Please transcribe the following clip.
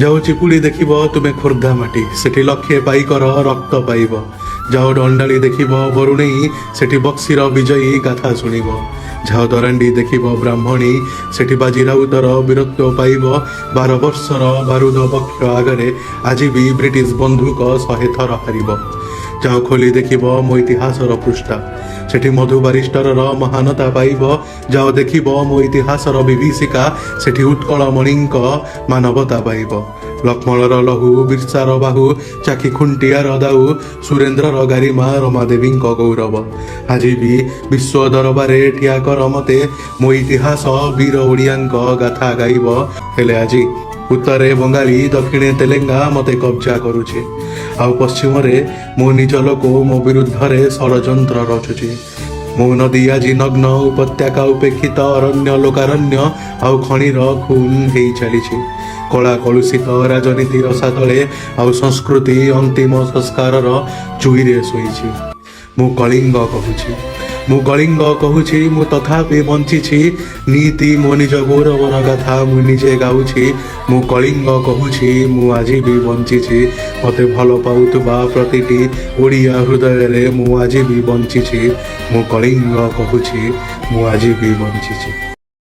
ଯାଅ ଚିପୁଡ଼ି ଦେଖିବ ତୁମେ ଖୋର୍ଦ୍ଧା ମାଟି, ସେଠି ଲକ୍ଷେ ପାଇକର ରକ୍ତ ପାଇବ। ଯାଅ ଦଣ୍ଡାଳି ଦେଖିବ ବରୁଣେଇ, ସେଠି ବକ୍ସିର ବିଜୟୀ ଗାଥା ଶୁଣିବ। ଯାଅ ଦରାଣ୍ଡି ଦେଖିବ ବ୍ରାହ୍ମଣୀ, ସେଠି ବାଜି ରାଉତର ବୀରତ୍ୱ ପାଇବ। 12 ବର୍ଷର ବାରୁଦ ବକ୍ଷ ଆଗରେ ଆଜି ବି ବ୍ରିଟିଶ ବନ୍ଧୁକ 100 ଥର ହାରିବ। ଯାଅ ଖୋଲି ଦେଖିବ ମୋ ଇତିହାସର ପୃଷ୍ଠା, ସେଠି ମଧୁ ବାରିଷ୍ଟରର ମହାନତା ପାଇବ। ଯାଅ ଦେଖିବ ମୋ ଇତିହାସର ବିଭୀଷିକା, ସେଠି ଉତ୍କଳମଣିଙ୍କ ମାନବତା ପାଇବ। ଲକ୍ଷ୍ମଣର ଲହୁ, ବିର୍ସାର ବାହୁ, ଚାଖି ଖୁଣ୍ଟିଆର ଦାଉ, ସୁରେନ୍ଦ୍ରର ଗାରିମା, ରମାଦେବୀଙ୍କ ଗୌରବ। ଆଜି ବି ବିଶ୍ୱ ଦରବାରେ ଠିଆ କର ମତେ, ମୋ ଇତିହାସ ବୀର ଓଡ଼ିଆଙ୍କ ଗାଥା ଗାଇବ। ହେଲେ ଆଜି ଉତ୍ତରେ ବଙ୍ଗାଳୀ, ଦକ୍ଷିଣେ ତେଲେଙ୍ଗା ମତେ କବ୍ଜା କରୁଛି, ଆଉ ପଶ୍ଚିମରେ ମୋ ନିଜ ଲୋକ ମୋ ବିରୁଦ୍ଧରେ ଷଡ଼ଯନ୍ତ୍ର ରଚୁଛି। ମୋ ନଦୀ ଆଜି ନଗ୍ନ ଉପତ୍ୟକା, ଉପେକ୍ଷିତ ଅରଣ୍ୟ, ଲୋକାରଣ୍ୟ ଆଉ ଖଣିର ଖୁନ ହେଇ ଚାଲିଛି। କଳା କଳୁଷିତ ରାଜନୀତି ରସାତଳେ ଆଉ ସଂସ୍କୃତି ଅନ୍ତିମ ସଂସ୍କାରର ଚୁଇରେ ଶୋଇଛି। ମୁଁ କଳିଙ୍ଗ କହୁଛି, ମୁଁ କଳିଙ୍ଗ କହୁଛି, ମୁଁ ତଥାପି ବଞ୍ଚିଛି। ନୀତି ମୋ ନିଜ ଗୌରବର ଗାଥା ମୁଁ ନିଜେ ଗାଉଛି। ମୁଁ କଳିଙ୍ଗ କହୁଛି, ମୁଁ ଆଜି ବି ବଞ୍ଚିଛି। ମତେ ଭଲ ପାଉଥିବା ପ୍ରତିଟି ଓଡ଼ିଆ ହୃଦୟରେ ମୁଁ ଆଜି ବି ବଞ୍ଚିଛି। ମୁଁ କଳିଙ୍ଗ କହୁଛି, ମୁଁ ଆଜି ବି ବଞ୍ଚିଛି।